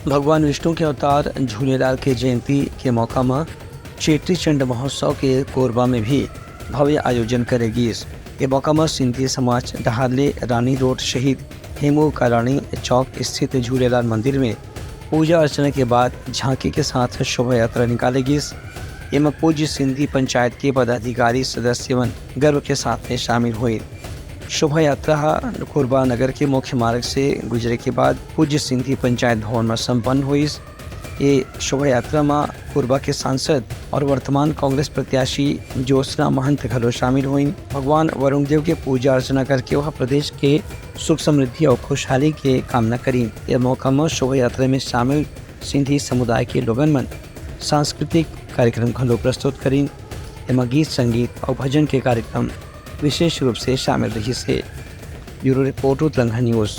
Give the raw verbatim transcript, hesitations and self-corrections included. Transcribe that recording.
भगवान विष्णु के अवतार झूलेलाल के जयंती के मौका म चेट्री चंड महोत्सव के कोरबा में भी भव्य आयोजन करे गिस। ये मौका म सिंधी समाज डहार ले रानी रोड शहीद हेमू कालानी चौक स्थित झूलेलाल मंदिर में पूजा अर्चना के बाद झांकी के साथ शोभा यात्रा निकाले गिस। एमा पूज्य सिंधी पंचायत के पदाधिकारी सदस्य मन गर्व के साथ में शामिल हुए। शोभा यात्रा हा कोरबा नगर के मुख्य मार्ग से गुजरे के बाद पूज्य सिंधी पंचायत भवन में संपन्न हुई। ये शोभा यात्रा में कोरबा के सांसद और वर्तमान कांग्रेस प्रत्याशी ज्योत्सना महंत घलो शामिल हुई। भगवान वरुण देव के पूजा अर्चना करके वह प्रदेश के सुख समृद्धि और खुशहाली के कामना करी। ये मौका में शोभा यात्रा में शामिल सिंधी समुदाय के लोगन मन सांस्कृतिक कार्यक्रम घलो प्रस्तुत करीन। एमा गीत संगीत और भजन के कार्यक्रम विशेष रूप से शामिल रहिस हे। Bureau report, Utranga news.